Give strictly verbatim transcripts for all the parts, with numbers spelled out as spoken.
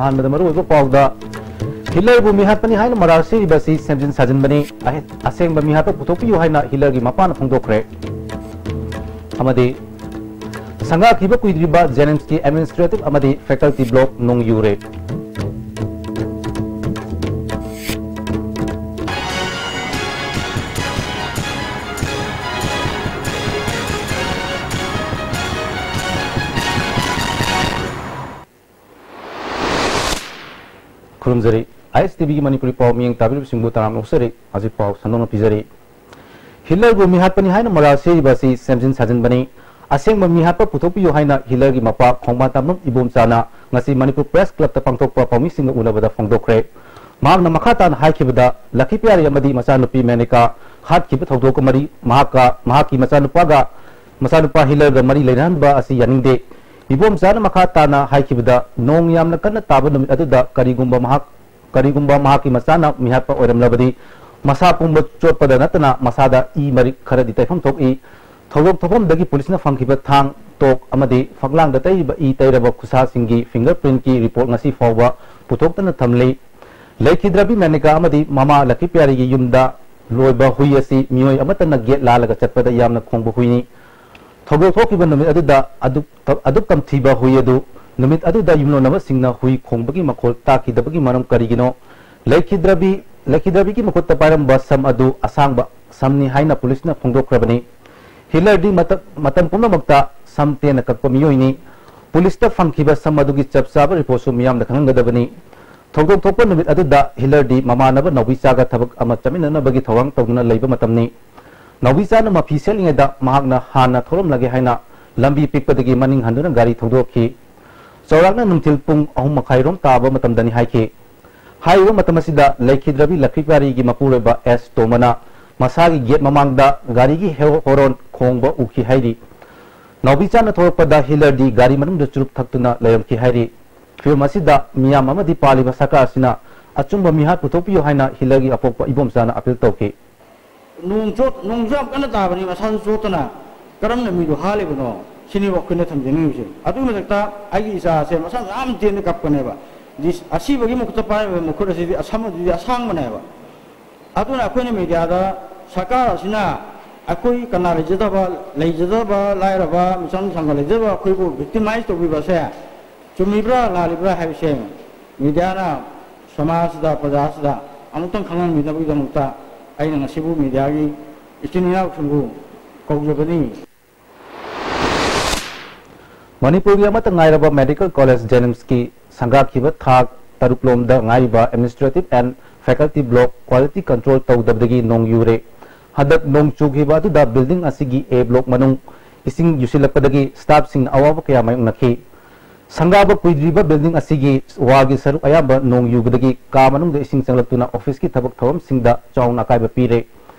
ꯑꯍꯥꯟꯕꯗ ꯃꯔꯨꯑꯣꯏꯕ ꯄꯥꯎꯗ, ꯍꯤꯠꯂꯔꯕꯨ ꯃꯤꯍꯥꯠꯄꯅꯤ ꯍꯥꯏꯅ ꯃꯔꯥꯜ ꯁꯤꯔꯤꯕ ꯑꯁꯤ ꯁꯦꯝꯖꯤꯟ ꯁꯥꯖꯤꯟꯕꯅꯤ, ꯑꯍꯦ-, ꯑꯁꯦꯡꯕ ꯃꯤꯍꯥꯠꯄ ꯄꯨꯊꯣꯛꯄꯤꯌꯨ ꯍꯥꯏꯅ ꯍꯤꯠꯂꯔꯒꯤ ꯃꯄꯥꯅ ꯐꯣꯡꯗꯣꯛꯈ꯭ꯔꯦ꯫ ꯑꯃꯗꯤ ꯁꯪꯒꯥꯈꯤꯕ ꯀꯨꯏꯗ꯭ꯔꯤꯕ ꯖꯦꯅꯤꯝꯁꯀꯤ ꯑꯦꯗꯃꯤꯅꯤꯁꯇ꯭ꯔꯦꯇꯤꯚ ꯑꯃꯗꯤ ꯐꯦꯀꯜꯇꯤ ꯕ꯭ꯂꯣꯛ ꯅꯣꯡ ꯌꯨꯔꯦ꯫ ꯈꯨꯔꯨꯝꯖꯔꯤ꯫ ꯑꯥꯏ ꯑꯦꯁ ꯇꯤ ꯚꯤꯒꯤ ꯃꯅꯤꯄꯨꯔꯤ ꯄꯥꯎ ꯃꯤꯠꯌꯦꯡ ꯇꯥꯕꯤꯔꯤꯕꯁꯤꯡꯕꯨ ꯇꯔꯥꯝꯅ ꯑꯣꯛꯆꯔꯤ꯫ ꯍꯧꯖꯤꯛ ꯄꯥꯎ ꯁꯟꯗꯣꯛꯅ ꯄꯤꯖꯔꯤ꯫ ꯍꯤꯠꯂꯔꯕꯨ ꯃꯤꯍꯥꯠꯄꯅꯤ ꯍꯥꯏꯅ ꯃꯔꯥꯜ ꯁꯤꯔꯤꯕ ꯑꯁꯤ ꯁꯦꯝꯖꯤꯟ ꯁꯥꯖꯤꯟꯕꯅꯤ꯫ ꯑꯁꯦꯡꯕ ꯃꯤꯍꯥꯠꯄ ꯄꯨꯊꯣꯛꯄꯤꯌꯨ ꯍꯥꯏꯅ ꯍꯤꯠꯂꯔꯒꯤ ꯃꯄꯥ ꯈꯣꯡꯕꯥꯟ ꯇꯥꯝꯕꯝ ꯏꯕꯣꯝꯆꯥꯅ ꯉꯁꯤ ꯃꯅꯤꯄꯨꯔ ꯄ꯭ꯔꯦꯁ ꯀ꯭ꯂꯕꯇ ꯄꯥꯡꯊꯣꯛꯄ ꯄꯥꯎꯃꯤꯁꯤꯡꯒ ꯎꯅꯕꯗ ꯐꯣꯡꯗꯣꯛꯈ꯭ꯔꯦ꯫ ꯃꯍꯥꯛꯅ ꯃꯈꯥ ꯇꯥꯅ ꯍꯥꯏꯈꯤꯕꯗ, ꯂꯛꯈꯤꯄꯤꯌꯥꯔꯤ ꯑꯃꯗꯤ ꯃꯆꯥꯅꯨꯄꯤ ꯃꯦꯅꯤꯀꯥ ꯍꯥꯠꯈꯤꯕ ꯊꯧꯗꯣꯛꯀ ꯃꯔꯤ ꯃꯍꯥꯛꯀ, ꯃꯍꯥꯛꯀꯤ ꯃꯆꯥꯅꯨꯄꯥꯒ, ꯃꯆꯥꯅꯨꯄꯥ ꯍꯤꯠꯂꯔꯒ ꯃꯔꯤ ꯂꯩꯅꯍꯟꯕ ꯑꯁꯤ ꯌꯥꯅꯤꯡꯗꯦ꯫ ꯏꯕꯣꯝꯆꯥꯅ ꯃꯈꯥ ꯇꯥꯅ ꯍꯥꯏꯈꯤꯕꯗ, ꯅꯣꯡ ꯌꯥꯝꯅ ꯀꯟꯅ ꯇꯥꯕ ꯅꯨꯃꯤꯠ ꯑꯗꯨꯗ ꯀꯔꯤꯒꯨꯝꯕ ꯃꯍꯥꯛ, ꯀꯔꯤꯒꯨꯝꯕ ꯃꯍꯥꯛꯀꯤ ꯃꯆꯥꯅ ꯃꯤꯍꯥꯠꯄ ꯑꯣꯏꯔꯝꯂꯕꯗꯤ, ꯃꯁꯥ ꯄꯨꯝꯕ ꯆꯣꯠꯄꯗ ꯅꯠꯇꯅ ꯃꯁꯥꯗ ꯏ ꯃꯔꯤꯛ ꯈꯔꯗꯤ ꯇꯩꯐꯝ ꯊꯣꯛꯏ꯫ ꯊꯧꯗꯣꯛ ꯊꯣꯛꯐꯝꯗꯒꯤ ꯄꯨꯂꯤꯁꯅ ꯐꯪꯈꯤꯕ ꯊꯥꯡ, ꯇꯣꯛ ꯑꯃꯗꯤ ꯐꯛꯂꯥꯡꯗ ꯇꯩꯔꯤꯕ ꯏ ꯇꯩꯔꯕ ꯈꯨꯠꯁꯥꯁꯤꯡꯒꯤ ꯐꯤꯡꯒꯔ ꯄ꯭ꯔꯤꯟꯠꯀꯤ ꯔꯤꯄꯣꯔꯠ ꯉꯁꯤ ꯐꯥꯎꯕ ꯄꯨꯊꯣꯛꯇꯅ ꯊꯝꯂꯤ꯫ ꯂꯩꯈꯤꯗ꯭ꯔꯕꯤ ꯃꯦꯅꯤꯀꯥ ꯑꯃꯗꯤ ꯃꯃꯥ ꯂꯛꯈꯤꯄꯤꯌꯥꯔꯤꯒꯤ ꯌꯨꯝꯗ ꯂꯣꯏꯕ ꯍꯨꯏ ꯑꯁꯤ ꯃꯤꯑꯣꯏ ꯑꯃꯠꯇꯅ ꯒꯦꯠ ꯂꯥꯜꯂꯒ ꯆꯠꯄꯗ ꯌꯥꯝꯅ ꯈꯣꯡꯕ ꯍꯨꯏꯅꯤ꯫ ꯊꯧꯗꯣꯛ ꯊꯣꯛꯈꯤꯕ ꯅꯨꯃꯤꯠ ꯑꯗꯨꯗ ꯑꯗꯨꯛ-, ꯑꯗꯨꯛ ꯇꯝꯊꯤꯕ ꯍꯨꯏ ꯑꯗꯨ ꯅꯨꯃꯤꯠ ꯑꯗꯨꯗ ꯌꯨꯝꯂꯣꯟꯅꯕꯁꯤꯡꯅ ꯍꯨꯏ ꯈꯣꯡꯕꯒꯤ ꯃꯈꯣꯜ ꯇꯥꯈꯤꯗꯕꯒꯤ ꯃꯔꯝ ꯀꯔꯤꯒꯤꯅꯣ? ꯂꯩꯈꯤꯗ꯭ꯔꯕꯤ, ꯂꯩꯈꯤꯗ꯭ꯔꯕꯤꯒꯤ ꯃꯈꯨꯠꯇ ꯄꯥꯏꯔꯝꯕ ꯁꯝ ꯑꯗꯨ ꯑꯁꯥꯡꯕ ꯁꯝꯅꯤ ꯍꯥꯏꯅ ꯄꯨꯂꯤꯁꯅ ꯐꯣꯡꯗꯣꯛꯈ꯭ꯔꯕꯅꯤ꯫ ꯍꯤꯠꯂꯔꯗꯤ ꯃꯇꯝ, ꯃꯇꯝ ꯄꯨꯝꯅꯃꯛꯇ ꯁꯝ ꯇꯦꯟꯅ ꯀꯛꯄ ꯃꯤꯑꯣꯏꯅꯤ꯫ ꯄꯨꯂꯤꯁꯇ ꯐꯪꯈꯤꯕ ꯁꯝ ꯑꯗꯨꯒꯤ ꯆꯞ ꯆꯥꯕ ꯔꯤꯄꯣꯔꯠꯁꯨ ꯃꯤꯌꯥꯝꯅ ꯈꯪꯍꯟꯒꯗꯕꯅꯤ꯫ ꯊꯧꯗꯣꯛ ꯊꯣꯛꯄ ꯅꯨꯃꯤꯠ ꯑꯗꯨꯗ ꯍꯤꯠꯂꯔꯗꯤ ꯃꯃꯥꯟꯅꯕ ꯅꯥꯎꯕꯤꯆꯥꯒ ꯊꯕꯛ ꯑꯃ ꯆꯠꯃꯤꯟꯅꯅꯕꯒꯤ ꯊꯧꯔꯥꯡ ꯇꯧꯗꯨꯅ ꯂꯩꯕ ꯃꯇꯝꯅꯤ꯫ ꯅꯥꯎꯕꯤꯆꯥꯅ ꯃꯐꯤ ꯁꯦꯠꯂꯤꯉꯩꯗ ꯃꯍꯥꯛꯅ ꯍꯥꯟꯅ ꯊꯧꯔꯝꯂꯒꯦ ꯍꯥꯏꯅ ꯂꯝꯕꯤ ꯄꯤꯛꯄꯗꯒꯤ ꯃꯅꯤꯡ ꯍꯟꯗꯨꯅ ꯒꯥꯔꯤ ꯊꯧꯗꯣꯛꯈꯤ꯫ ꯆꯥꯎꯔꯥꯛꯅ ꯅꯨꯡꯊꯤꯜ ꯄꯨꯡ ꯑꯍꯨꯝ ꯃꯈꯥꯏ ꯔꯣꯝ ꯇꯥꯕ ꯃꯇꯝꯗꯅꯤ ꯍꯥꯏꯈꯤ꯫ ꯍꯥꯏꯔꯤꯕ ꯃꯇꯝ ꯑꯁꯤꯗ ꯂꯩꯈꯤꯗ꯭ꯔꯕꯤ ꯂꯛꯈꯤꯄꯤꯌꯥꯔꯤꯒꯤ ꯃꯄꯨꯔꯣꯏꯕ ꯑꯦꯁ ꯇꯣꯝꯕꯅ ꯃꯁꯥꯒꯤ ꯒꯦꯠ ꯃꯃꯥꯡꯗ ꯒꯥꯔꯤꯒꯤ ꯍꯦ-, ꯍꯣꯔꯣꯟ ꯈꯣꯡꯕ ꯎꯈꯤ ꯍꯥꯏꯔꯤ꯫ ꯅꯥꯎꯕꯤꯆꯥꯅ ꯊꯣꯛꯂꯛꯄꯗ ꯍꯤꯠꯂꯔꯗꯤ ꯒꯥꯔꯤ ꯃꯅꯨꯡꯗ ꯆꯨꯔꯨꯞ ꯊꯛꯇꯨꯅ ꯂꯩꯔꯝꯈꯤ ꯍꯥꯏꯔꯤ꯫ ꯐꯤꯚꯝ ꯑꯁꯤꯗ ꯃꯤꯌꯥꯝ ꯑꯃꯗꯤ ꯄꯥꯜꯂꯤꯕ ꯁꯔꯀꯥꯔ ꯑꯁꯤꯅ ꯑꯆꯨꯝꯕ ꯃꯤꯍꯥꯠ ꯄꯨꯊꯣꯛꯄꯤꯌꯨ ꯍꯥꯏꯅ ꯍꯤꯠꯂꯔꯒꯤ ꯑꯄꯣꯛꯄ ꯏꯕꯣꯝꯆꯥꯅ ꯑꯄꯤꯜ ꯇꯧꯈꯤ꯫ ꯅꯣꯡ ꯆꯣꯠ-, ꯅꯣꯡꯁꯨ ꯌꯥꯝ ꯀꯟꯅ ꯇꯥꯕꯅꯤ, ꯃꯁꯥꯁꯨ ꯆꯣꯠꯇꯅ ꯀꯔꯝꯅ ꯃꯤꯗꯣ ꯍꯥꯠꯂꯤꯕꯅꯣ ꯁꯤꯅꯤꯕ ꯑꯩꯈꯣꯏꯅ ꯊꯝꯖꯅꯤꯡꯉꯤꯕꯁꯦ꯫ ꯑꯗꯨꯒꯤ ꯃꯊꯛꯇ ꯑꯩꯒꯤ ꯏꯆꯥꯁꯦ ꯃꯁꯥ ꯌꯥꯝ ꯇꯦꯟꯅ ꯀꯞꯄꯅꯦꯕ꯫ ꯑꯁꯤꯕꯒꯤ ꯃꯈꯨꯠꯇ ꯄꯥꯏꯔꯤꯕ ꯃꯈꯨꯠ ꯑꯁꯤꯗꯤ ꯑꯁꯝꯕꯗꯨꯗꯤ ꯑꯁꯥꯡꯕꯅꯦꯕ꯫ ꯑꯗꯨꯅ ꯑꯩꯈꯣꯏꯅ ꯃꯦꯗꯤꯌꯥꯗ ꯁꯔꯀꯥꯔ ꯑꯁꯤꯅ ꯑꯩꯈꯣꯏ ꯀꯅꯥ ꯂꯩꯖꯗꯕ, ꯂꯩꯖꯗꯕ ꯂꯥꯏꯔꯕ ꯃꯤꯆꯝ ꯁꯪꯒ ꯂꯩꯖꯗꯕ ꯑꯩꯈꯣꯏꯕꯨ ꯚꯤꯛꯇꯤꯃꯥꯏꯖ ꯇꯧꯕꯤꯕꯁꯦ ꯆꯨꯝꯃꯤꯕ꯭ꯔꯥ ꯂꯥꯜꯂꯤꯕ꯭ꯔꯥ ꯍꯥꯏꯕꯁꯦ ꯃꯦꯗꯤꯌꯥꯅ ꯁꯃꯥꯖꯁꯤꯗ, ꯄ꯭ꯔꯖꯥꯁꯤꯗ ꯑꯃꯨꯛꯇꯪ ꯈꯪꯍꯟꯕꯤꯅꯕꯒꯤꯗꯃꯛꯇ ꯑꯩꯅ ꯉꯁꯤꯕꯨ ꯃꯦꯗꯤꯌꯥꯒꯤ ꯏꯆꯤꯟ ꯏꯅꯥꯎꯁꯤꯡꯕꯨ ꯀꯧꯖꯕꯅꯤ꯫ ꯃꯅꯤꯄꯨꯔꯒꯤ ꯑꯃꯠꯇ ꯉꯥꯏꯔꯕ ꯃꯦꯗꯤꯀꯦꯜ ꯀꯣꯂꯦꯖ ꯖꯦꯅꯤꯝꯁꯀꯤ ꯁꯪꯒꯥꯈꯤꯕ ꯊꯥꯛ ꯇꯔꯨꯛꯂꯣꯝꯗ ꯉꯥꯏꯔꯤꯕ administrative and faculty block quality control ꯇꯧꯗꯕꯗꯒꯤ ꯅꯣꯡ ꯌꯨꯔꯦ꯫ ꯍꯟꯗꯛ ꯅꯣꯡ ꯆꯨꯈꯤꯕ ꯑꯗꯨꯗ ꯕꯤꯜꯗꯤꯡ ꯑꯁꯤꯒꯤ ꯑꯦ ꯕ꯭ꯂꯣꯛ ꯃꯅꯨꯡ ꯏꯁꯤꯡ ꯌꯨꯁꯤꯜꯂꯛꯄꯗꯒꯤ ꯁ꯭ꯇꯥꯐꯁꯤꯡꯅ ꯑꯋꯥꯕ ꯀꯌꯥ ꯃꯥꯌꯣꯛꯅꯈꯤ꯫ ꯁꯪꯒꯥꯕ ꯀꯨꯏꯗ꯭ꯔꯤꯕ ꯕꯤꯜꯗꯤꯡ ꯑꯁꯤꯒꯤ ꯋꯥꯜꯒꯤ ꯁꯔꯨꯛ ꯑꯌꯥꯝꯕ ꯅꯣꯡ ꯌꯨꯕꯗꯒꯤ ꯀꯥ ꯃꯅꯨꯡꯗ ꯏꯁꯤꯡ ꯆꯪꯂꯛꯇꯨꯅ ꯑꯣꯐꯤꯁꯀꯤ ꯊꯕꯛ ꯊꯧꯔꯝꯁꯤꯡꯗ ꯆꯥꯎꯅ ꯑꯀꯥꯏꯕ ꯄꯤꯔꯦ꯫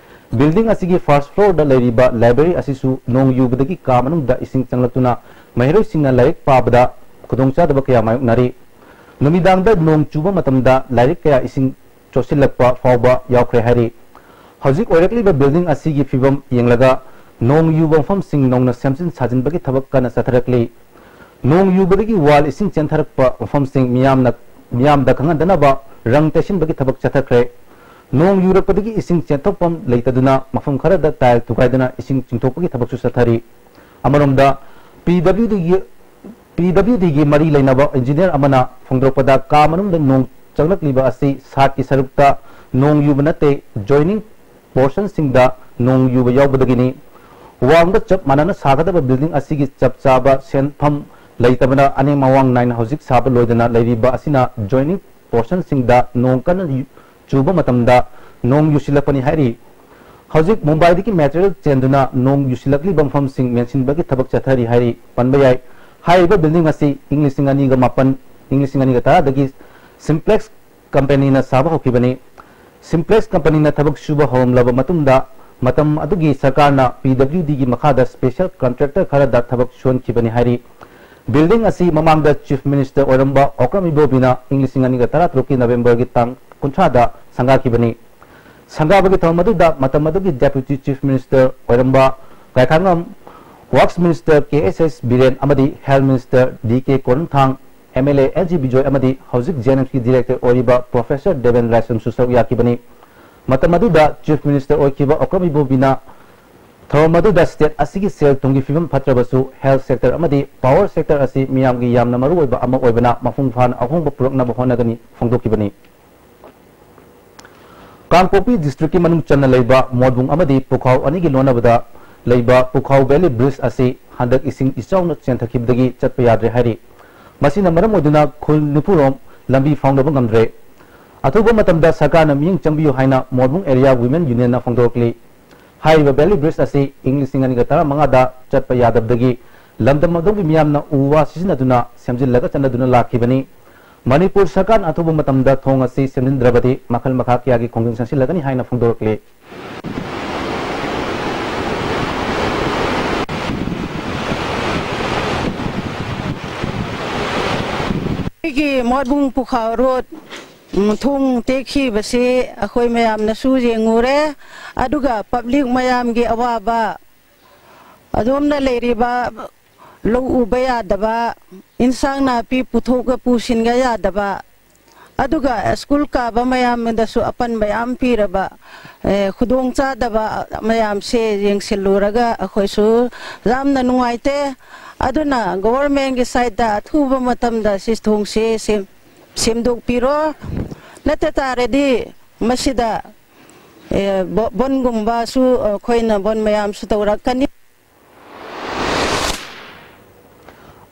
ꯕꯤꯜꯗꯤꯡ ꯑꯁꯤꯒꯤ ꯐꯥꯔꯁ ꯐ꯭ꯂꯣꯔꯗ ꯂꯩꯔꯤꯕ ꯂꯥꯏꯕ꯭ꯔꯦꯔꯤ ꯑꯁꯤꯁꯨ ꯅꯣꯡ ꯌꯨꯕꯗꯒꯤ ꯀꯥ ꯃꯅꯨꯡꯗ ꯏꯁꯤꯡ ꯆꯪꯂꯛꯇꯨꯅ ꯃꯍꯩꯔꯣꯏꯁꯤꯡꯅ ꯂꯥꯏꯔꯤꯛ ꯄꯥꯕꯗ ꯈꯨꯗꯣꯡꯆꯥꯗꯕ ꯀꯌꯥ ꯃꯥꯌꯣꯛꯅꯔꯤ꯫ ꯅꯨꯃꯤꯗꯥꯡꯗ ꯅꯣꯡ ꯆꯨꯕ ꯃꯇꯝꯗ ꯂꯥꯏꯔꯤꯛ ꯀꯌꯥ ꯏꯁꯤꯡ ꯆꯣꯠꯁꯤꯜꯂꯛꯄ ꯐꯥꯎꯕ ꯌꯥꯎꯈ꯭ꯔꯦ ꯍꯥꯏꯔꯤ꯫ ꯍꯧꯖꯤꯛ ꯑꯣꯏꯔꯛꯂꯤꯕ ꯕꯤꯜꯗꯤꯡ ꯑꯁꯤꯒꯤ ꯐꯤꯕꯝ ꯌꯦꯡꯂꯒ ꯅꯣꯡ ꯌꯨꯕ ꯃꯐꯝꯁꯤꯡ ꯅꯧꯅ ꯁꯦꯝꯖꯤꯟ ꯁꯥꯖꯤꯟꯕꯒꯤ ꯊꯕꯛ ꯀꯟꯅ ꯆꯠꯊꯔꯛꯂꯤ꯫ ꯅꯣꯡ ꯌꯨꯕꯗꯒꯤ ꯋꯥꯜ ꯏꯁꯤꯡ ꯆꯦꯟꯊꯔꯛꯄ ꯃꯐꯝꯁꯤꯡ ꯃꯤꯌꯥꯝꯅ, ꯃꯤꯌꯥꯝꯗ ꯈꯪꯍꯟꯗꯅꯕ ꯔꯪ ꯇꯩꯁꯤꯟꯕꯒꯤ ꯊꯕꯛ ꯆꯠꯊꯈ꯭ꯔꯦ꯫ ꯅꯣꯡ ꯌꯨꯔꯛꯄꯗꯒꯤ ꯏꯁꯤꯡ ꯆꯦꯟꯊꯣꯛꯐꯝ ꯂꯩꯇꯗꯨꯅ ꯃꯐꯝ ꯈꯔꯗ ꯇꯥꯏꯜ ꯊꯨꯒꯥꯏꯗꯨꯅ ꯏꯁꯤꯡ ꯆꯤꯡꯊꯣꯛꯄꯒꯤ ꯊꯕꯛꯁꯨ ꯆꯠꯊꯔꯤ꯫ ꯑꯃꯔꯣꯝꯗ, ꯄꯤ ꯗꯕ꯭ꯂꯤꯎ ꯗꯤꯒꯤ, ꯄꯤ ꯗꯕ꯭ꯂꯤꯎ ꯗꯤꯒꯤ ꯃꯔꯤ ꯂꯩꯅꯕ ꯏꯟꯖꯤꯅꯤꯌꯔ ꯑꯃꯅ ꯐꯣꯡꯗꯣꯔꯛꯄꯗ, ꯀꯥ ꯃꯅꯨꯡꯗ ꯅꯣꯡ ꯆꯪꯂꯛꯂꯤꯕ ꯑꯁꯤ ꯁꯥꯠꯀꯤ ꯁꯔꯨꯛꯇ ꯅꯣꯡ ꯌꯨꯕ ꯅꯠꯇꯦ, ꯖꯣꯏꯅꯤꯡ ꯄꯣꯔꯁꯟꯁꯤꯡꯗ ꯅꯣꯡ ꯌꯨꯕ ꯌꯥꯎꯕꯗꯒꯤꯅꯤ꯫ ꯋꯥꯡꯗ ꯆꯞ ꯃꯥꯟꯅꯅ ꯁꯥꯒꯗꯕ ꯕꯤꯜꯗꯤꯡ ꯑꯁꯤꯒꯤ ꯆꯞ ꯆꯥꯕ ꯁꯦꯟꯐꯝ ꯂꯩꯇꯕꯅ ꯑꯅꯦꯝ ꯑꯋꯥꯡ ꯅꯥꯏꯅ ꯍꯧꯖꯤꯛ ꯁꯥꯕ ꯂꯣꯏꯗꯅ ꯂꯩꯔꯤꯕ ꯑꯁꯤꯅ ꯖꯣꯏꯅꯤꯡ ꯄꯣꯔꯁꯟꯁꯤꯡꯗ ꯅꯣꯡ ꯀꯟꯅ ꯌꯨ-, ꯆꯨꯕ ꯃꯇꯝꯗ ꯅꯣꯡ ꯌꯨꯁꯤꯜꯂꯛꯄꯅꯤ ꯍꯥꯏꯔꯤ꯫ ꯍꯧꯖꯤꯛ ꯃꯨꯝꯕꯥꯏꯗꯒꯤ ꯃꯦꯇꯔꯤꯌꯦꯜ ꯆꯦꯟꯗꯨꯅ ꯅꯣꯡ ꯌꯨꯁꯤꯜꯂꯛꯂꯤꯕ ꯃꯐꯝꯁꯤꯡ ꯃꯦꯟꯁꯤꯟꯕꯒꯤ ꯊꯕꯛ ꯆꯠꯊꯔꯤ ꯍꯥꯏꯔꯤ꯫ ꯄꯟꯕ ꯌꯥꯏ, ꯍꯥꯏꯔꯤꯕ ꯕꯤꯜꯗꯤꯡ ꯑꯁꯤ ꯏꯪ ꯂꯤꯁꯤꯡ ꯑꯅꯤꯒ ꯃꯥꯄꯟ, ꯏꯪ ꯂꯤꯁꯤꯡ ꯑꯅꯤꯒ ꯇꯔꯥꯗꯒꯤ ꯁꯤꯝꯄ꯭ꯂꯦꯛꯁ ꯀꯝꯄꯦꯅꯤꯅ ꯁꯥꯕ ꯍꯧꯈꯤꯕꯅꯤ꯫ ꯁꯤꯝꯄ꯭ꯂꯦꯛꯁ ꯀꯝꯄꯦꯅꯤꯅ ꯊꯕꯛ ꯁꯨꯕ ꯍꯧꯔꯝꯂꯕ ꯃꯇꯨꯡꯗ, ꯃꯇꯝ ꯑꯗꯨꯒꯤ ꯁꯔꯀꯥꯔꯅ ꯄꯤ ꯗꯕ꯭ꯂꯤꯎ ꯗꯤꯒꯤ ꯃꯈꯥꯗ ꯁ꯭ꯄꯦꯁꯦꯜ ꯀꯟꯇ꯭ꯔꯦꯛꯇꯔ ꯈꯔꯗ ꯊꯕꯛ ꯁꯨꯍꯟꯈꯤꯕꯅꯤ ꯍꯥꯏꯔꯤ꯫ ꯕꯤꯜꯗꯤꯡ ꯑꯁꯤ ꯃꯃꯥꯡꯗ ꯆꯤꯐ ꯃꯤꯅꯤꯁꯇꯔ ꯑꯣꯏꯔꯝꯕ ꯑꯣꯀ꯭ꯔꯝ ꯏꯕꯣꯕꯤꯅ ꯏꯪ ꯂꯤꯁꯤꯡ ꯑꯅꯤꯒ ꯇꯔꯥꯇꯔꯨꯛꯀꯤ ꯅꯕꯦꯝꯕꯔꯒꯤ ꯇꯥꯡ ꯀꯨꯟꯊ꯭ꯔꯥꯗ ꯁꯪꯒꯥꯈꯤꯕꯅꯤ꯫ ꯁꯪꯒꯥꯕꯒꯤ ꯊꯧꯔꯝ ꯑꯗꯨꯗ ꯃꯇꯝ ꯑꯗꯨꯒꯤ ꯗꯦꯄ꯭ꯌꯨꯇꯤ ꯆꯤꯐ ꯃꯤꯅꯤꯁꯇꯔ ꯑꯣꯏꯔꯝꯕ ꯒꯥꯏꯈꯥꯉꯝ, ꯋꯥꯔꯛꯁ ꯃꯤꯅꯤꯁꯇꯔ ꯀꯦ ꯑꯦꯁ ꯑꯦꯁ ꯕꯤꯔꯦꯟ ꯑꯃꯗꯤ health minister D K Korungthang, MLA L G Bijoy ꯑꯃꯗꯤ ꯍꯧꯖꯤꯛ JNIMSꯀꯤ director ꯑꯣꯏꯔꯤꯕ Professor ꯗꯦꯕꯦꯟ ꯔꯥꯏꯁꯝꯁꯨ ꯁꯔꯨꯛ ꯌꯥꯈꯤꯕꯅꯤ꯫ ꯃꯇꯝ ꯑꯗꯨꯗ Chief Minister ꯑꯣꯏꯈꯤꯕ ꯑꯣꯀ꯭ꯔꯝ ꯏꯕꯣꯕꯤꯅ ꯊꯧꯔꯝ ꯑꯗꯨꯗ state ꯑꯁꯤꯒꯤ ꯁꯦꯜ ꯊꯨꯝꯒꯤ ꯐꯤꯕꯝ ꯐꯠꯇ꯭ꯔꯕꯁꯨ health sector ꯑꯃꯗꯤ power sector ꯑꯁꯤ ꯃꯤꯌꯥꯝꯒꯤ ꯌꯥꯝꯅ ꯃꯔꯨꯑꯣꯏꯕ ꯑꯃ ꯑꯣꯏꯕꯅ ꯃꯄꯨꯡ ꯐꯥꯅ ꯑꯍꯣꯡꯕ ꯄꯨꯔꯛꯅꯕ ꯍꯣꯠꯅꯒꯅꯤ ꯐꯣꯡꯗꯣꯛꯈꯤꯕꯅꯤ꯫ ꯀꯥꯡꯄꯣꯛꯄꯤ districtꯀꯤ ꯃꯅꯨꯡ ꯆꯟꯅ ꯂꯩꯕ ꯃꯣꯠꯕꯨꯡ ꯑꯃꯗꯤ ꯄꯨꯈꯥꯎ ꯑꯅꯤꯒꯤ ꯂꯣꯟꯅꯕꯗ ꯂꯩꯕ ꯄꯨꯈꯥꯎ valley bridge ꯑꯁꯤ ꯍꯟꯗꯛ ꯏꯁꯤꯡ ꯏꯆꯥꯎꯅ ꯆꯦꯟꯊꯈꯤꯕꯗꯒꯤ ꯆꯠꯄ ꯌꯥꯗ꯭ꯔꯦ ꯍꯥꯏꯔꯤ꯫ ꯃꯁꯤꯅ ꯃꯔꯝ ꯑꯣꯏꯗꯨꯅ ꯈꯨꯜ ꯅꯤꯐꯨꯔꯣꯝ ꯂꯝꯕꯤ ꯐꯥꯎꯅꯕ ꯉꯝꯗ꯭ꯔꯦ꯫ ꯑꯊꯨꯕ ꯃꯇꯝꯗ ꯁꯔꯀꯥꯔꯅ ꯃꯤꯠꯌꯦꯡ ꯆꯪꯕꯤꯌꯨ ꯍꯥꯏꯅ ꯃꯣꯠꯕꯨꯡ area women unionꯅ ꯐꯣꯡꯗꯣꯔꯛꯂꯤ꯫ ꯍꯥꯏꯔꯤꯕ valley bridge ꯑꯁꯤ ꯏꯪ ꯂꯤꯁꯤꯡ ꯑꯅꯤꯒ ꯇꯔꯥꯃꯉꯥꯗ ꯆꯠꯄ ꯌꯥꯗꯕꯗꯒꯤ ꯂꯝꯗꯝ ꯑꯗꯨꯒꯤ ꯃꯤꯌꯥꯝꯅ ꯎ ꯋꯥ ꯁꯤꯖꯤꯟꯅꯗꯨꯅ ꯁꯦꯝꯖꯤꯜꯂꯒ ꯆꯠꯅꯗꯨꯅ ꯂꯥꯛꯈꯤꯕꯅꯤ꯫ ꯃꯅꯤꯄꯨꯔ ꯁꯔꯀꯥꯔꯅ ꯑꯊꯨꯕ ꯃꯇꯝꯗ ꯊꯣꯡ ꯑꯁꯤ ꯁꯦꯝꯖꯤꯟꯗ꯭ꯔꯕꯗꯤ ꯃꯈꯜ ꯃꯈꯥ ꯀꯌꯥꯒꯤ ꯈꯣꯡꯖꯪ ꯆꯪꯁꯤꯜꯂꯒꯅꯤ ꯍꯥꯏꯅ ꯐꯣꯡꯗꯣꯔꯛꯂꯤ꯫ ꯑꯩꯒꯤ ꯃꯣꯠꯕꯨꯡ ꯄꯨꯈꯥ ꯔꯣꯗ, ꯎꯝ, ꯊꯣꯡ ꯇꯦꯛꯈꯤꯕꯁꯤ ꯑꯩꯈꯣꯏ ꯃꯌꯥꯝꯅꯁꯨ ꯌꯦꯡꯉꯨꯔꯦ, ꯑꯗꯨꯒ ꯄꯕ꯭ꯂꯤꯛ ꯃꯌꯥꯝꯒꯤ ꯑꯋꯥꯕ, ꯑꯗꯣꯝꯅ ꯂꯩꯔꯤꯕ ꯂꯧ ꯎꯕ ꯌꯥꯗꯕ, ꯏꯟꯁꯥꯡ ꯅꯥꯄꯤ ꯄꯨꯊꯣꯛꯑ ꯄꯨꯁꯤꯟꯕ ꯌꯥꯗꯕ, ꯑꯗꯨꯒ ꯁ꯭ꯀꯨꯜ ꯀꯥꯕ ꯃꯌꯥꯝꯗꯁꯨ ꯑꯄꯟꯕ ꯌꯥꯝ ꯄꯤꯔꯕ, ꯑꯦ, ꯈꯨꯗꯣꯡꯆꯥꯗꯕ ꯃꯌꯥꯝꯁꯦ ꯌꯦꯡꯁꯤꯜꯂꯨꯔꯒ ꯑꯩꯈꯣꯏꯁꯨ ꯌꯥꯝꯅ ꯅꯨꯡꯉꯥꯏꯇꯦ꯫ ꯑꯗꯨꯅ ꯒꯣꯚꯔꯟꯃꯦꯟꯒꯤ ꯁꯥꯏꯠꯇ ꯑꯊꯨꯕ ꯃꯇꯝꯗ ꯁꯤ ꯊꯣꯡꯁꯦ ꯁꯦꯝ-, ꯁꯦꯝꯗꯣꯛꯄꯤꯔꯣ꯫ ꯅꯠꯇ ꯇꯥꯔꯗꯤ ꯃꯁꯤꯗ, ꯑꯦ, ꯕꯣ-, ꯕꯟꯒꯨꯝꯕꯁꯨ ꯑꯩꯈꯣꯏꯅ ꯕꯟ ꯃꯌꯥꯝꯁꯨ ꯇꯧꯔꯛꯀꯅꯤ꯫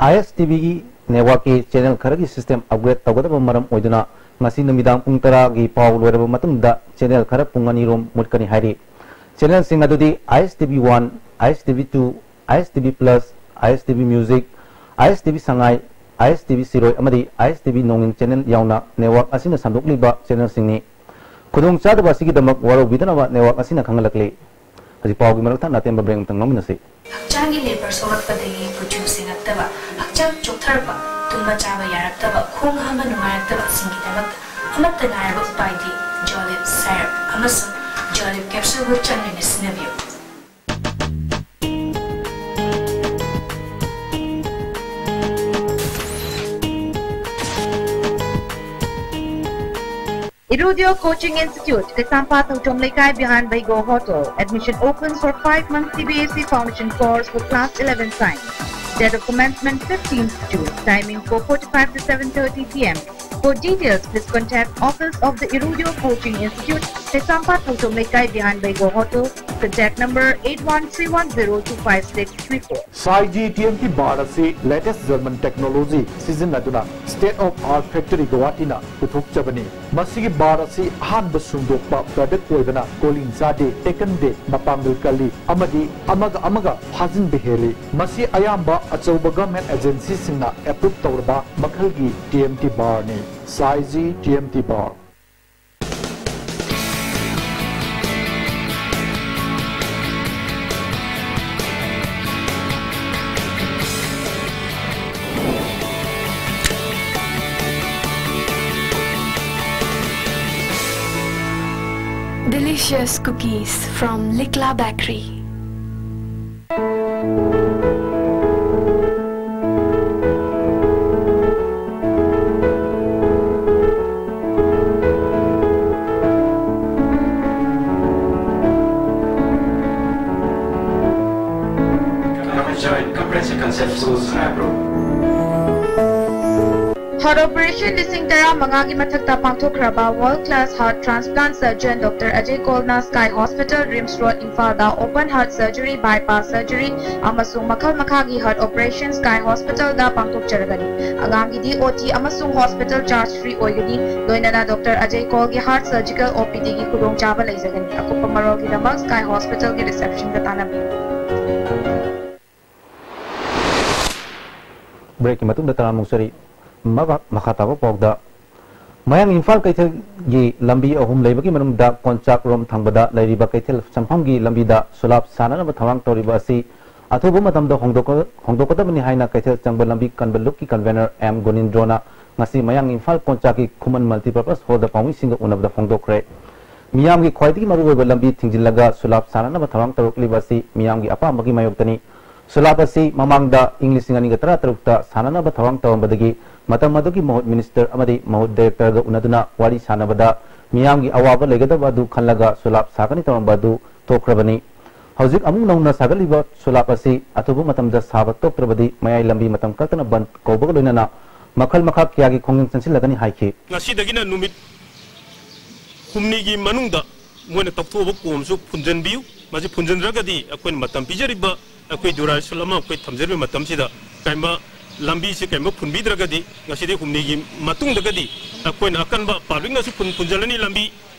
ISTVꯒꯤ networkꯀꯤ channel ꯈꯔꯒꯤ system upgrade ꯇꯧꯒꯗꯕ ꯃꯔꯝ ꯑꯣꯏꯗꯨꯅ ꯉꯁꯤ ꯅꯨꯃꯤꯗꯥꯡ ꯄꯨꯡ ꯇꯔꯥꯒꯤ ꯄꯥꯎ ꯂꯣꯏꯔꯕ ꯃꯇꯨꯡꯗ channel ꯈꯔ ꯄꯨꯡ ꯑꯅꯤ ꯔꯣꯝ ꯃꯨꯠꯀꯅꯤ ꯍꯥꯏꯔꯤ꯫ Channelꯁꯤꯡ ꯑꯗꯨꯗꯤ ISTV one, ISTV two, ISTV Plus, ISTV Music, ISTV ꯁꯉꯥꯏ, ISTV ꯁꯤꯔꯣꯏ ꯑꯃꯗꯤ ISTV ꯅꯣꯡꯏꯟ channel ꯌꯥꯎꯅ network ꯑꯁꯤꯅ ꯁꯟꯗꯣꯛꯂꯤꯕ channelꯁꯤꯡꯅꯤ꯫ ꯈꯨꯗꯣꯡꯆꯥꯗꯕ ꯑꯁꯤꯒꯤꯗꯃꯛ ꯋꯥꯔꯧꯕꯤꯗꯅꯕ network ꯑꯁꯤꯅ ꯈꯪꯍꯜꯂꯛꯂꯤ꯫ ꯍꯧꯖꯤꯛ ꯄꯥꯎꯒꯤ ꯃꯔꯛ ꯊꯠꯅ ꯑꯇꯦꯟꯕ break ꯑꯃꯇꯪ ꯂꯧꯃꯤꯟꯅꯁꯤ꯫ ꯍꯛꯆꯥꯡꯒꯤ ꯂꯦꯕꯔ ꯁꯣꯛꯂꯛꯄꯗꯒꯤ ꯀꯨꯆꯨ ꯁꯦꯡꯉꯛꯇꯕ, ꯍꯛꯆꯥꯡ ꯆꯣꯛꯊꯔꯛꯄ, ꯇꯨꯝꯕ ꯆꯥꯕ ꯌꯥꯔꯛꯇꯕ, ꯈꯣꯡ ꯍꯥꯝꯕ ꯅꯨꯡꯉꯥꯏꯔꯛꯇꯕꯁꯤꯡꯒꯤꯗꯃꯛꯇ ꯑꯃꯠꯇ ꯉꯥꯏꯔꯕ ꯎꯄꯥꯏꯗꯤ Jolib syrup ꯑꯃꯁꯨꯡ Jolib capsule ꯒ ꯆꯥꯡ ꯅꯥꯏꯅ ꯁꯤꯖꯤꯟꯅꯕꯤꯌꯨ꯫ Irudio Coaching Institute, Kaisampathu Chomleikai behind Baigo Hotel. Admission opens for five months C B S E Foundation course for class eleven science. Date of commencement fifteenth June. Timing four forty-five to seven thirty p m. For details, please contact office of the Irudio Coaching Institute, Kaisampathu Chomleikai behind Baigo Hotel. Contact number eight one three one zero two five six three four. Saiji T M T bar ꯑꯁꯤ latest German technology ꯁꯤꯖꯤꯟꯅꯗꯨꯅ state of art factory ꯒꯧꯍꯥꯇꯤꯅ ꯄꯨꯊꯣꯛꯆꯕꯅꯤ꯫ ꯃꯁꯤꯒꯤ bar ꯑꯁꯤ ꯑꯍꯥꯟꯕ ꯁꯨꯡꯗꯣꯛꯄ product ꯑꯣꯏꯕꯅ calling ꯆꯥꯗꯦ, ꯇꯦꯛꯀꯟꯗꯦ, ꯃꯄꯥꯡꯒꯜ ꯀꯜꯂꯤ ꯑꯃꯗꯤ ꯑꯃꯒ ꯑꯃꯒ ꯐꯥꯖꯤꯟꯕ ꯍꯦꯜꯂꯤ꯫ ꯃꯁꯤ ꯑꯌꯥꯝꯕ ꯑꯆꯧꯕ government agency ꯁꯤꯡꯅ approve ꯇꯧꯔꯕ ꯃꯈꯜꯒꯤ T M T bar ꯅꯤ꯫ Saiji T M T bar꯫ Delicious cookies from Likla Bakery. Heart operation ꯂꯤꯁꯤꯡ ꯇꯔꯥꯃꯉꯥꯒꯤ ꯃꯊꯛꯇ ꯄꯥꯡꯊꯣꯛꯈ꯭ꯔꯕ world class heart transplant surgeon Doctor Ajay Kaulꯅ Sky Hospital, RIMS Road, ꯏꯝꯐꯥꯜꯗ open heart surgery, bypass surgery ꯑꯃꯁꯨꯡ ꯃꯈꯜ ꯃꯈꯥꯒꯤ heart operation Sky Hospitalꯗ ꯄꯥꯡꯊꯣꯛꯆꯔꯒꯅꯤ꯫ ꯑꯉꯥꯡꯒꯤꯗꯤ O T ꯑꯃꯁꯨꯡ hospital charge free ꯑꯣꯏꯒꯅꯤ꯫ ꯂꯣꯏꯅꯅ Doctor Ajay Kaulꯒꯤ heart surgical O P Dꯒꯤ ꯈꯨꯗꯣꯡꯆꯥꯕ ꯂꯩꯖꯒꯅꯤ꯫ ꯑꯀꯨꯞꯄ ꯃꯔꯣꯜꯒꯤꯗꯃꯛ Sky Hospitalꯒꯤ receptionꯗ ꯇꯥꯟꯅꯕꯤꯌꯨ꯫ Breakꯀꯤ ꯃꯇꯨꯡꯗ ꯇꯔꯥꯃꯨꯛ ꯆꯔꯤ꯫ ꯃꯕ-, ꯃꯈꯥ ꯇꯥꯕ ꯄꯥꯎꯗ, ꯃꯌꯥꯡ ꯏꯝꯐꯥꯜ ꯀꯩꯊꯦꯜꯒꯤ ꯂꯝꯕꯤ ꯑꯍꯨꯝ ꯂꯩꯕꯒꯤ ꯃꯅꯨꯡꯗ ꯀꯣꯟꯆꯥꯛꯔꯣꯝ ꯊꯪꯕꯗ ꯂꯩꯔꯤꯕ ꯀꯩꯊꯦꯜ ꯆꯪꯐꯝꯒꯤ ꯂꯝꯕꯤꯗ ꯁꯨꯂꯥꯞ ꯁꯥꯟꯅꯅꯕ ꯊꯧꯔꯥꯡ ꯇꯧꯔꯤꯕ ꯑꯁꯤ ꯑꯊꯨꯕ ꯃꯇꯝꯗ ꯍꯣꯡꯗꯣꯛꯀ-, ꯍꯣꯡꯗꯣꯛꯀꯗꯕꯅꯤ ꯍꯥꯏꯅ ꯀꯩꯊꯦꯜ ꯆꯪꯕ ꯂꯝꯕꯤ ꯀꯟꯕ ꯂꯨꯞꯀꯤ convener M ꯒꯣꯅꯤꯟꯗ꯭ꯔꯣꯅ ꯉꯁꯤ ꯃꯌꯥꯡ ꯏꯝꯐꯥꯜ ꯀꯣꯟꯆꯥꯛꯀꯤ ꯈꯨꯃꯟ multipurpose hallꯗ ꯄꯥꯎꯃꯤꯁꯤꯡꯒ ꯎꯅꯕꯗ ꯐꯣꯡꯗꯣꯛꯈ꯭ꯔꯦ꯫ ꯃꯤꯌꯥꯝꯒꯤ ꯈ꯭ꯋꯥꯏꯗꯒꯤ ꯃꯔꯨꯑꯣꯏꯕ ꯂꯝꯕꯤ ꯊꯤꯡꯖꯤꯜꯂꯒ ꯁꯨꯂꯥꯞ ꯁꯥꯟꯅꯅꯕ ꯊꯧꯔꯥꯡ ꯇꯧꯔꯛꯂꯤꯕ ꯑꯁꯤ ꯃꯤꯌꯥꯝꯒꯤ ꯑꯄꯥꯝꯕꯒꯤ ꯃꯥꯌꯣꯛꯇꯅꯤ꯫ ꯁꯨꯂꯥꯞ ꯑꯁꯤ ꯃꯃꯥꯡꯗ ꯏꯪ ꯂꯤꯁꯤꯡ ꯑꯅꯤꯒ ꯇꯔꯥꯇꯔꯨꯛꯇ ꯁꯥꯟꯅꯅꯕ ꯊꯧꯔꯥꯡ ꯇꯧꯔꯝꯕꯗꯒꯤ ꯃꯇꯝ ꯑꯗꯨꯒꯤ ꯃꯍꯨꯠ ꯃꯤꯅꯤꯁꯇꯔ ꯑꯃꯗꯤ ꯃꯍꯨꯠ ꯗꯥꯏꯔꯦꯛꯇꯔꯒ ꯎꯅꯗꯨꯅ ꯋꯥꯔꯤ ꯁꯥꯟꯅꯕꯗ ꯃꯤꯌꯥꯝꯒꯤ ꯑꯋꯥꯕ ꯂꯩꯒꯗꯕ ꯑꯗꯨ ꯈꯜꯂꯒ ꯁꯣꯂꯥꯞ ꯁꯥꯒꯅꯤ ꯇꯧꯔꯝꯕ ꯑꯗꯨ ꯇꯣꯛꯈ꯭ꯔꯕꯅꯤ꯫ ꯍꯧꯖꯤꯛ ꯑꯃꯨꯛ ꯅꯧꯅ ꯁꯥꯒꯠꯂꯤꯕ ꯁꯣꯂꯥꯞ ꯑꯁꯤ ꯑꯊꯨꯕ ꯃꯇꯝꯗ ꯁꯥꯕ ꯇꯣꯛꯇ꯭ꯔꯕꯗꯤ ꯃꯌꯥꯏ ꯂꯝꯕꯤ ꯃꯇꯝ ꯀꯛꯇꯅ ꯕꯟꯗ ꯀꯧꯕꯒ ꯂꯣꯏꯅꯅ ꯃꯈꯜ ꯃꯈꯥ ꯀꯌꯥꯒꯤ ꯈꯣꯡꯖꯪ ꯆꯪꯁꯤꯜꯂꯒꯅꯤ ꯍꯥꯏꯈꯤ꯫ ꯉꯁꯤꯗꯒꯤꯅ ꯅꯨꯃꯤꯠ ꯍꯨꯝꯅꯤꯒꯤ ꯃꯅꯨꯡꯗ ꯃꯣꯏꯅ ꯇꯧꯊꯣꯛꯑꯕ ꯀꯣꯝꯁꯨ ꯐꯨꯟꯖꯟꯕꯤꯌꯨ꯫ ꯃꯁꯤ ꯐꯨꯟꯖꯟꯗ꯭ꯔꯒꯗꯤ ꯑꯩꯈꯣꯏꯅ ꯃꯇꯝ ꯄꯤꯖꯔꯤꯕ, ꯑꯩꯈꯣꯏ ꯗꯨꯔꯥꯏꯁꯨꯜ ꯑꯃ ꯑꯩꯈꯣꯏ ꯊꯝꯖꯔꯤꯕ ꯃꯇꯝꯁꯤꯗ ꯀꯩꯃ ꯂꯝꯕꯤꯁꯤ ꯀꯩꯃ ꯐꯨꯟꯕꯤꯗ꯭ꯔꯒꯗꯤ ꯉꯁꯤꯗꯤ ꯍꯨꯝꯅꯤꯒꯤ ꯃꯇꯨꯡꯗꯒꯗꯤ ꯑꯩꯈꯣꯏꯅ ꯑꯀꯟꯕ ꯄꯥꯕ꯭ꯂꯤꯛꯅꯁꯨ ꯐꯨꯟ ꯐꯨꯟꯖꯜꯂꯅꯤ ꯂꯝꯕꯤ,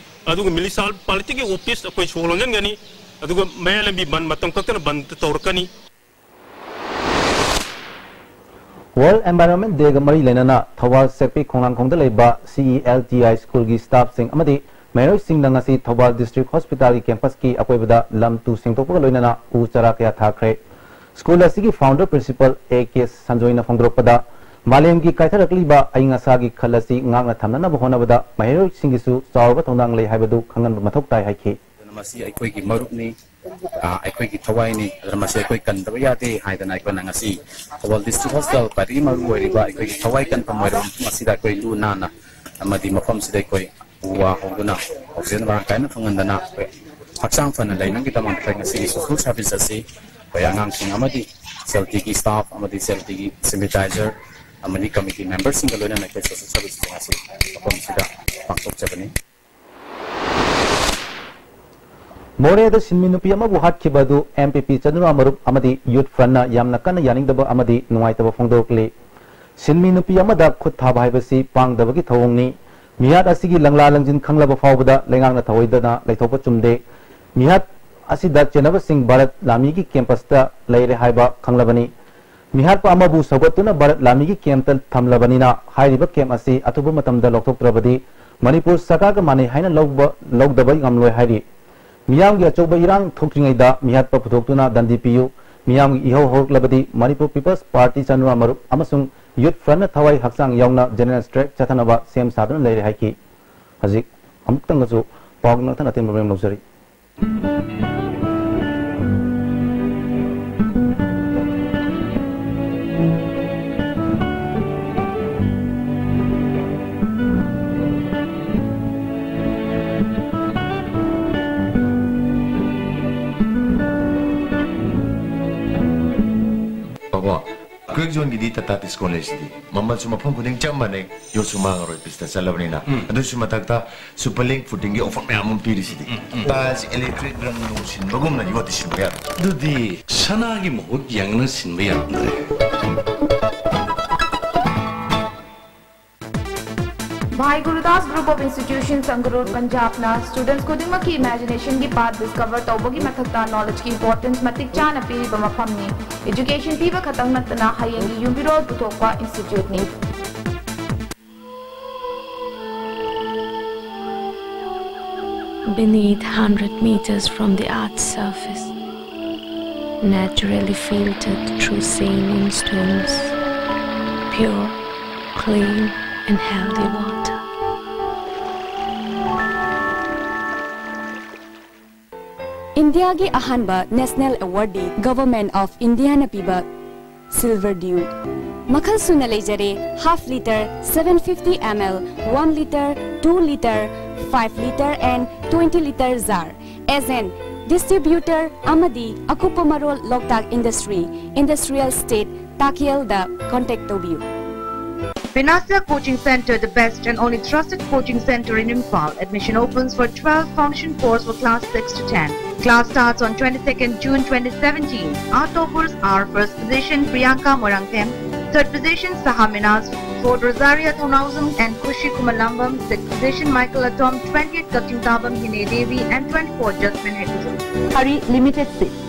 ꯑꯗꯨꯒ ꯃ꯭ꯌꯨꯅꯤꯁꯤꯄꯥꯂꯤꯇꯤꯒꯤ ꯑꯣꯐꯤꯁ ꯑꯩꯈꯣꯏ ꯁꯣꯛ ꯂꯣꯟꯖꯟꯒꯅꯤ, ꯑꯗꯨꯒ ꯃꯌꯥꯏ ꯂꯝꯕꯤ ꯕꯟ ꯃꯇꯝ ꯀꯛꯇꯅ ꯕꯟ ꯇꯧꯔꯛꯀꯅꯤ꯫ World Environment Day ꯒ ꯃꯔꯤ ꯂꯩꯅꯅ ꯊꯧꯕꯥꯜ ꯁꯦꯛꯄꯤ ꯈꯣꯡꯅꯥꯡꯈꯣꯡꯗ ꯂꯩꯕ C E L T I school ꯒꯤ staff ꯁꯤꯡ ꯑꯃꯗꯤ ꯃꯍꯩꯔꯣꯏꯁꯤꯡꯅ ꯉꯁꯤ ꯊꯧꯕꯥꯜ district hospital ꯒꯤ campus ꯀꯤ ꯑꯀꯣꯏꯕꯗ ꯂꯝ ꯇꯨ ꯁꯦꯡꯗꯣꯛꯄꯒ ꯂꯣꯏꯅꯅ ꯎ ꯆꯥꯔꯥ ꯀꯌꯥ ꯊꯥꯈ꯭ꯔꯦ꯫ School ꯑꯁꯤꯒꯤ founder principal A K ꯁꯟꯖꯣꯏꯅ ꯐꯣꯡꯗꯣꯔꯛꯄꯗ, ꯃꯥꯂꯦꯝꯒꯤ ꯀꯥꯏꯊꯔꯛꯂꯤꯕ ꯑꯏꯪ ꯑꯁꯥꯒꯤ ꯈꯜ ꯑꯁꯤ ꯉꯥꯛꯅ ꯊꯝꯅꯅꯕ ꯍꯣꯠꯅꯕꯗ ꯃꯍꯩꯔꯣꯏꯁꯤꯡꯒꯤꯁꯨ ꯆꯥꯎꯔꯕ ꯊꯧꯗꯥꯡ ꯂꯩ ꯍꯥꯏꯕꯗꯨ ꯈꯪꯍꯟꯕ ꯃꯊꯧ ꯇꯥꯏ ꯍꯥꯏꯈꯤ꯫ ꯑꯗꯨꯅ ꯃꯁꯤ ꯑꯩꯈꯣꯏꯒꯤ ꯃꯔꯨꯞꯅꯤ, ꯑ, ꯑꯩꯈꯣꯏꯒꯤ ꯊꯋꯥꯏꯅꯤ꯫ ꯑꯗꯨꯅ ꯃꯁꯤ ꯑꯩꯈꯣꯏ ꯀꯟꯗꯕ ꯌꯥꯗꯦ ꯍꯥꯏꯗꯅ ꯑꯩꯈꯣꯏꯅ ꯉꯁꯤ ꯊꯧꯕꯥꯜ district hospital ꯈ꯭ꯋꯥꯏꯗꯒꯤ ꯃꯔꯨ ꯑꯣꯏꯔꯤꯕ ꯑꯩꯈꯣꯏꯒꯤ ꯊꯋꯥꯏ ꯀꯟꯐꯝ ꯑꯣꯏꯔꯤꯕ ꯃꯐꯝ ꯑꯁꯤꯗ ꯑꯩꯈꯣꯏ ꯂꯨ ꯅꯥꯟꯅ ꯑꯃꯗꯤ ꯃꯐꯝꯁꯤꯗ ꯑꯩꯈꯣꯏ ꯎ ꯋꯥ ꯍꯧꯗꯨꯅ oxygen ꯃꯔꯥꯡ ꯀꯥꯏꯅ ꯐꯪꯍꯟꯗꯅ ꯑꯩꯈꯣꯏ ꯍꯛꯆꯥꯡ ꯐꯅ ꯂꯩꯅꯕꯒꯤꯗꯃꯛꯇ ꯉꯁꯤꯒꯤ social service ꯑꯁꯤ ꯑꯩꯈꯣꯏ ꯑꯉꯥꯡꯁꯤꯡ ꯑꯃꯗꯤ C L T ꯒꯤ staff ꯑꯃꯗꯤ C L T ꯒꯤ sympathizer ꯑꯃꯗꯤ committee member ꯁꯤꯡꯒ ꯂꯣꯏꯅꯅ ꯑꯩꯈꯣꯏ social service ꯑꯁꯤ ꯉꯁꯤ ꯃꯐꯝꯁꯤꯗ ꯄꯥꯡꯊꯣꯛꯆꯕꯅꯤ꯫ ꯃꯣꯔꯦꯗ ꯁꯤꯟꯃꯤ ꯅꯨꯄꯤ ꯑꯃꯕꯨ ꯍꯥꯠꯈꯤꯕ ꯑꯗꯨ M P P ꯆꯅꯨꯔꯥ ꯃꯔꯨꯞ ꯑꯃꯗꯤ Youth Front ꯅ ꯌꯥꯝꯅ ꯀꯟꯅ ꯌꯥꯅꯤꯡꯗꯕ ꯑꯃꯗꯤ ꯅꯨꯡꯉꯥꯏꯇꯕ ꯐꯣꯡꯗꯣꯛꯂꯤ꯫ ꯁꯤꯟꯃꯤ ꯅꯨꯄꯤ ꯑꯃꯗ ꯈꯨꯠ ꯊꯥꯕ ꯍꯥꯏꯕꯁꯤ ꯄꯥꯡꯗꯕꯒꯤ ꯊꯧꯑꯣꯡꯅꯤ꯫ ꯃꯤꯍꯥꯠ ꯑꯁꯤꯒꯤ ꯂꯪꯂꯥ ꯂꯪꯖꯤꯟ ꯈꯪꯂꯕ ꯐꯥꯎꯕꯗ ꯂꯩꯉꯥꯛꯅ ꯊꯧꯑꯣꯏꯗꯅ ꯂꯩꯊꯣꯛꯄ ꯆꯨꯝꯗꯦ꯫ ꯃꯤꯍꯥꯠ ꯑꯁꯤꯗ ꯆꯦꯟꯅꯕꯁꯤꯡ ꯚꯥꯔꯠ ꯂꯥꯟꯃꯤꯒꯤ campus ꯇ ꯂꯩꯔꯦ ꯍꯥꯏꯕ ꯈꯪꯂꯕꯅꯤ꯫ ꯃꯤꯍꯥꯠꯄ ꯑꯃꯕꯨ ꯁꯧꯒꯠꯇꯨꯅ ꯚꯥꯔꯠ ꯂꯥꯟꯃꯤꯒꯤ camp ꯇ ꯊꯝꯂꯕꯅꯤꯅ ꯍꯥꯏꯔꯤꯕ camp ꯑꯁꯤ ꯑꯊꯨꯕ ꯃꯇꯝꯗ ꯂꯧꯊꯣꯛꯇ꯭ꯔꯕꯗꯤ ꯃꯅꯤꯄꯨꯔ ꯁꯔꯀꯥꯔꯒ ꯃꯥꯟꯅꯩ ꯍꯥꯏꯅ ꯂꯧꯕ, ꯂꯧꯗꯕ ꯉꯝꯂꯣꯏ ꯍꯥꯏꯔꯤ꯫ ꯃꯤꯌꯥꯝꯒꯤ ꯑꯆꯧꯕ ꯏꯔꯥꯡ ꯊꯣꯛꯇ꯭ꯔꯤꯉꯩꯗ ꯃꯤꯍꯥꯠꯄ ꯄꯨꯊꯣꯛꯇꯨꯅ ꯗꯟꯗꯤ ꯄꯤꯌꯨ꯫ ꯃꯤꯌꯥꯝꯒꯤ ꯏꯍꯧ ꯍꯧꯔꯛꯂꯕꯗꯤ ꯃꯅꯤꯄꯨꯔ People's Party ꯆꯅꯨꯔꯥ ꯃꯔꯨꯞ ꯑꯃꯁꯨꯡ Youth Front ꯅ ꯊꯋꯥꯏ ꯍꯛꯆꯥꯡ ꯌꯥꯎꯅ general strike ꯆꯠꯊꯅꯕ ꯁꯦꯝ ꯁꯥꯗꯨꯅ ꯂꯩꯔꯦ ꯍꯥꯏꯈꯤ꯫ ꯍꯧꯖꯤꯛ ꯑꯃꯨꯛꯇꯪꯒꯁꯨ ꯄꯥꯎ ꯅꯛꯊꯅ ꯑꯇꯦꯟꯕ ꯃꯔꯣꯜ ꯂꯧꯖꯔꯤ꯫ ꯀ꯭ꯋꯤꯛ ꯖꯣꯟꯒꯤꯗꯤ ꯇꯥꯇꯥ ꯇꯤꯁꯀꯣꯟ ꯂꯩꯁꯤꯗꯤ ꯃꯃꯜꯁꯨ ꯃꯐꯝ ꯈꯨꯗꯤꯡ ꯆꯞ ꯃꯥꯟꯅꯩ, ꯌꯣꯠꯁꯨ ꯃꯥꯡꯉꯔꯣꯏ, ꯄꯤꯁꯇ ꯆꯠꯂꯕꯅꯤꯅ꯫ ꯑꯗꯨꯁꯨ ꯃꯊꯛꯇ ꯁꯨꯄꯔ ꯂꯤꯡ ꯐꯨꯇꯤꯡꯒꯤ ꯑꯣꯐꯔ ꯃꯌꯥꯝ ꯑꯃ ꯄꯤꯔꯤꯁꯤꯗꯤ꯫ ꯇꯥꯏꯜꯁ, ꯏꯂꯦꯛꯇ꯭ꯔꯤꯛ, ꯔꯪ ꯅꯨꯡ ꯁꯤꯟꯕꯒꯨꯝꯅ ꯌꯣꯠꯇꯤ ꯁꯤꯟꯕ ꯌꯥꯔꯣꯏ꯫ ꯑꯗꯨꯗꯤ ꯁꯅꯥꯒꯤ ꯃꯍꯨꯠ ꯌꯦꯡꯅ ꯁꯤꯟꯕ ꯌꯥꯔꯝꯗ꯭ꯔꯦ꯫ Bhai Gurudas Group of Institutions, Sangrur, Punjabꯅ students ꯈꯨꯗꯤꯡꯃꯛꯀꯤ imaginationꯒꯤ path discover ꯇꯧꯕꯒꯤ ꯃꯊꯛꯇ knowledgeꯀꯤ importance ꯃꯇꯤꯛ ꯆꯥꯅ ꯄꯤꯔꯤꯕ ꯃꯐꯝꯅꯤ꯫ Education ꯄꯤꯕ ꯈꯛꯇꯪ ꯅꯠꯇꯅ ꯍꯌꯦꯡꯒꯤ ꯌꯨꯝꯕꯤꯔꯣꯜ ꯄꯨꯊꯣꯛꯄ instituteꯅꯤ꯫ Beneath, hundred meters from the earth's surface, naturally filtered through saline stones, pure, clean, and healthy water. ꯏꯟꯗꯤꯌꯥꯒꯤ ꯑꯍꯥꯟꯕ national awardꯗꯤ Government of Indiaꯅ ꯄꯤꯕ Silver Dew ꯃꯈꯜ ꯁꯨꯅ ꯂꯩꯖꯔꯦ꯫ Half litre, seven fifty ml, one litre, two litre, five litre and twenty litre jar. Agent, distributor ꯑꯃꯗꯤ ꯑꯀꯨꯞꯄ ꯃꯔꯣꯜ ꯂꯣꯛꯇꯥꯛ Industry, Industrial Estate, ꯇꯥꯈꯦꯜꯗ contact ꯇꯧꯕꯤꯌꯨ꯫ Vinasya Coaching Center, the best and only trusted coaching center in Imphal. Admission opens for twelve foundation course for class six to ten. Class starts on twenty-second June twenty seventeen. Our toppers are first position Priyanka Morangthem, third position Saha Minaz, fourth Rosaria Thongauzam and Khushi Kumalambam, sixth position Michael Atom, twentieth Kakchingtabam Hine Devi and twenty-fourth Jasmine Hekuzum. Hurry, limited seats.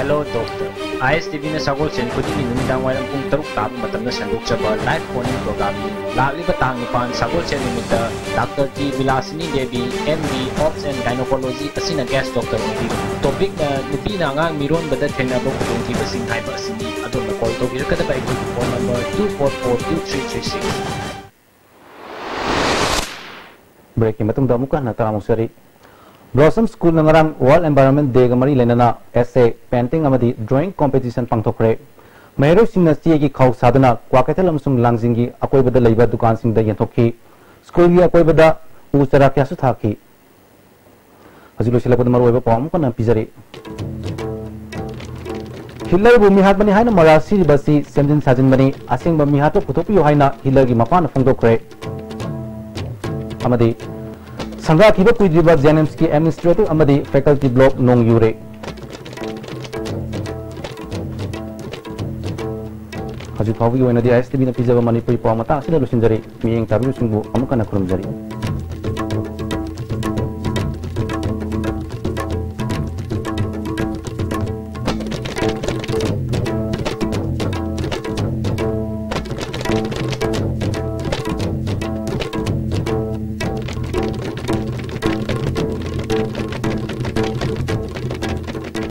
Hello Doctor. ISTVꯅ ꯁꯒꯣꯜꯁꯦꯟ ꯈꯨꯗꯤꯡꯒꯤ ꯅꯨꯃꯤꯗꯥꯡ ꯋꯥꯏꯔꯝ ꯄꯨꯡ ꯇꯔꯨꯛ ꯇꯥꯕ ꯃꯇꯝꯗ ꯁꯟꯗꯣꯛꯆꯕ live phone-in programme-ꯅꯤ꯫ ꯂꯥꯛꯂꯤꯕ ꯇꯥꯡ ꯅꯤꯄꯥꯟ ꯁꯒꯣꯜꯁꯦꯟ ꯅꯨꯃꯤꯠꯇ Doctor T ꯕꯤꯂꯥꯁꯤꯅꯤ Devi, MD, Obs and Gynecology ꯑꯁꯤꯅ guest doctor ꯑꯣꯏꯕꯤꯒꯅꯤ꯫ Topic-ꯅ ꯅꯨꯄꯤꯅ ꯑꯉꯥꯡ ꯃꯤꯔꯣꯟꯕꯗ ꯊꯦꯡꯅꯕ ꯈꯨꯗꯣꯡꯊꯤꯕꯁꯤꯡ ꯍꯥꯏꯕ ꯑꯁꯤꯅꯤ꯫ ꯑꯗꯣꯝꯅ call ꯇꯧꯕꯤꯔꯛꯀꯗꯕ ꯑꯩꯈꯣꯏꯒꯤ phone number two four four two three three six꯫ ꯕ꯭ꯔꯦꯛꯀꯤ ꯃꯇꯨꯡꯗ ꯑꯃꯨꯛꯀ ꯍꯟꯅ ꯇꯔꯥꯃꯨꯛ ꯆꯠꯂꯤ꯫ ꯕ꯭ꯂꯣꯁꯝ ꯁ꯭ꯀꯨꯜꯅ ꯉꯔꯥꯡ ꯋꯥꯔꯜꯗ ꯑꯦꯟꯚꯥꯏꯔꯣꯟꯃꯦꯟ ꯗꯦꯒ ꯃꯔꯤ ꯂꯩꯅꯅ essay, painting ꯑꯃꯗꯤ drawing competition ꯄꯥꯡꯊꯣꯛꯈ꯭ꯔꯦ꯫ ꯃꯍꯩꯔꯣꯏꯁꯤꯡꯅ ꯆꯦꯒꯤ ꯈꯥꯎ ꯁꯥꯗꯨꯅ ꯀ꯭ꯋꯥꯀꯩꯊꯦꯜ ꯑꯃꯁꯨꯡ ꯂꯥꯡꯖꯤꯡꯒꯤ ꯑꯀꯣꯏꯕꯗ ꯂꯩꯕ ꯗꯨꯀꯥꯟꯁꯤꯡꯗ ꯌꯦꯟꯊꯣꯛꯈꯤ꯫ ꯁ꯭ꯀꯨꯜꯒꯤ ꯑꯀꯣꯏꯕꯗ ꯎ ꯆꯥꯔꯥ ꯀꯌꯥꯁꯨ ꯊꯥꯈꯤ꯫ ꯍꯧꯖꯤꯛ ꯂꯣꯏꯁꯤꯜꯂꯛꯄꯗ ꯃꯔꯨꯑꯣꯏꯕ ꯄꯥꯎ ꯑꯃꯨꯛ ꯍꯟꯅ ꯄꯤꯖꯔꯤ꯫ ꯍꯤꯠꯂꯔꯕꯨ ꯃꯤꯍꯥꯠꯄꯅꯤ ꯍꯥꯏꯅ ꯃꯔꯥꯜ ꯁꯤꯔꯤꯕ ꯑꯁꯤ ꯁꯦꯝꯖꯤꯟ ꯁꯥꯖꯤꯟꯕꯅꯤ, ꯑꯁꯦꯡꯕ ꯃꯤꯍꯥꯠꯄ ꯄꯨꯊꯣꯛꯄꯤꯌꯨ ꯍꯥꯏꯅ ꯍꯤꯠꯂꯔꯒꯤ ꯃꯄꯥꯅ ꯐꯣꯡꯗꯣꯛꯈ꯭ꯔꯦ꯫ ꯑꯃꯗꯤ ꯁꯪꯒꯥꯈꯤꯕ ꯀꯨꯏꯗ꯭ꯔꯤꯕ ꯖꯦꯅꯤꯝꯁꯀꯤ administrative ꯑꯃꯗꯤ faculty block ꯅꯣꯡ ꯌꯨꯔꯦ꯫ ꯍꯧꯖꯤꯛ ꯐꯥꯎꯕꯒꯤ ꯑꯣꯏꯅꯗꯤ ISTVꯅ ꯄꯤꯖꯕ ꯃꯅꯤꯄꯨꯔꯤ ꯄꯥꯎ ꯃꯇꯥꯡ ꯑꯁꯤꯗ ꯂꯣꯏꯁꯤꯟꯖꯔꯤ꯫ ꯃꯤꯠꯌꯦꯡ ꯇꯥꯕꯤꯕꯁꯤꯡꯕꯨ ꯑꯃꯨꯛ ꯍꯟꯅ ꯈꯨꯔꯨꯝꯖꯔꯤ꯫